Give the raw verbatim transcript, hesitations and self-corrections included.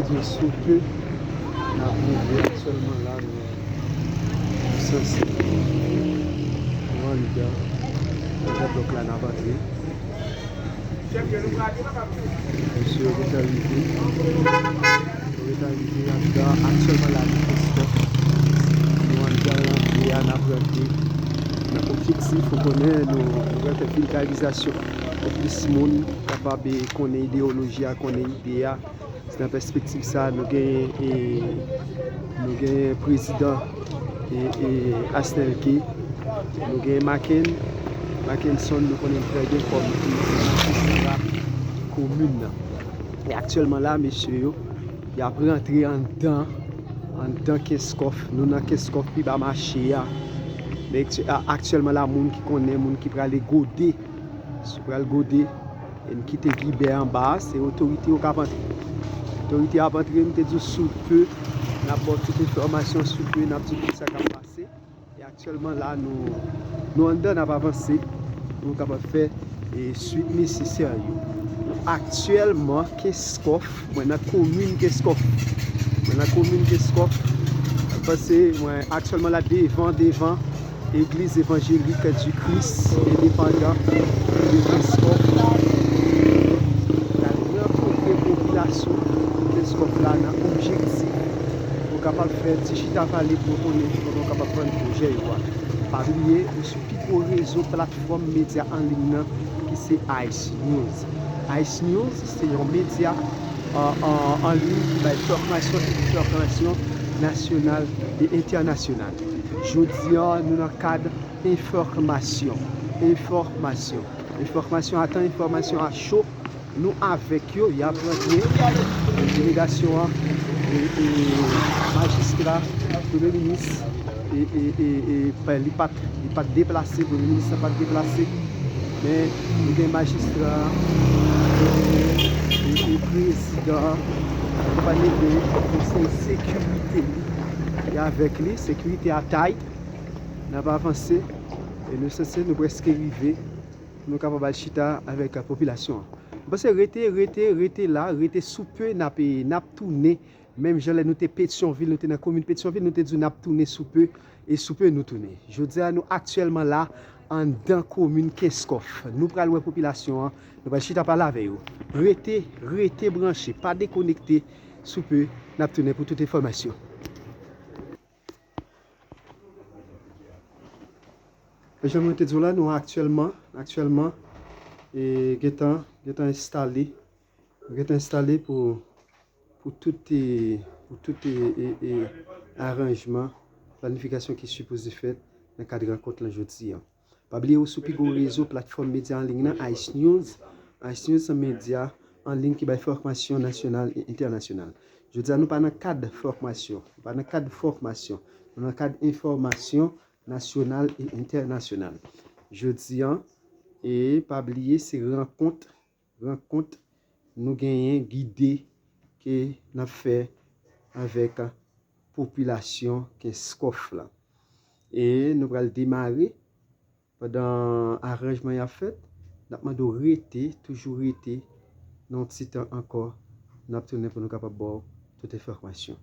Dieu sou ke n ap rive aktyèlman la, nou, nou sanse nou anndan, anndan blòk la n ap antre. Mesye yo gentan rive. Yo gentan rive anndan. Aktyèlman la, nou Kenskòf. Nou anndan, nou antre a, n ap rantre. Nan objektif, ou konnen, nou, nou pral fè vilgarizasyon pou plis moun kapab, eh, konnen ideyoloji a, konnen ide a. Se nan pèspektiv sa a, nou genyen, eh, nou genyen prezidan, eh, eh, Asnelke, nou genyen Maken, Mackenson, nou konnen l trè byen kòm majistra komin nan. E aktyèlman la, mesye yo, y ap rantre anndan, anndan Kenskòf. Nou nan Kenskòf, pi ba mache a. Men akty-, a-, aktyèlman la, moun ki konnen, moun ki prale gode, si w pral gode, e n kite Gibè anba a, se otorite yo k ap antre. Otorite ap antre, m te di w sou pe, n ap ba w tout enfòmasyon sou pe, n ap di w tout sa k ap pase. E aktyèlman la, nou, nou anndan, n ap avanse pou nou kapab fè, e, swit nesesè yo. Aktyèlman, Kenskòf, mwen nan komin Kenskòf. Mwen nan komin Kenskòf. Pase, mwen aktyèlman la devan, devan Egliz Evanjelik di Kris Endepandan de Kenskòf. N al rankontre popilasyon Kenskòf la nan objektif pou kapab fè ti chita pale pou yo konnen kijan yo kapab vann pwojè yo a. Pa bliye, nou sou pi gwo rezo platfòm medya an liy nan ki se Ice News. Ice News se yon medya, euh, an, an liy ki bay enfòmasyon, enfòmasyon nasyonal e entènasyonal. Jodi a, nou nan kad enfòmasyon, enfòmasyon, enfòmasyon a tan, enfòmasyon a cho. Nou avèk yo, y ap rantre. Delegasyon an, e, e, majistra, premye minis, e, e, e, e, pa, li pa t, li pa t deplase, premye minis la pa t deplase. Men, nou gen majistra, e, e, e prezidan, akonpanye de konsèy sekirite li. E avèk li, sekirite a tight. N ap avanse, e nou sanse nou prèske rive. Nou kapab al chita avèk popilasyon an. M panse rete, rete, rete la, rete sou pe, n ap, n ap tounen. Menm jan lè nou te Petyonvil, nou te nan komin Petyonvil, nou te di w n ap tounen sou pe, e sou pe nou tounen. Jodi a, nou aktyèlman la, anndan komin Kenskòf. Nou pral wè popilasyon an, nou pral chita pale avè yo. Rete, rete branche, pa dekonekte, sou pe, n ap tounen pou tout enfòmasyon. E jan mwen te di w la, nou aktyèlman, aktyèlman, e gentan, gentan enstale, gentan enstale pou, pou tout, e, pou tout, e, e, e, aranjman, planifikasyon ki sipoze fèt nan kad rankont lan jodi a. Pa bliye ou sou pi gwo rezo platfòm medya an liy nan, Ice News. Ice News se yon medya an liy ki bay enfòmasyon nasyonal e entènasyonal. Jodi a, nou pa nan kad fòmasyon, nou pa nan kad fòmasyon, nou nan kad enfòmasyon nasyonal e entènasyonal. Jodi a, e pa bliye, se rankont, rankont nou genyen gide ke n ap fè avèk popilasyon Kenskòf la. E nou pral demare, pandan aranjman y ap fèt, n ap mande w rete, toujou rete, nan yon ti tan ankò, n ap tounen pou nou kapab ba w tout enfòmasyon.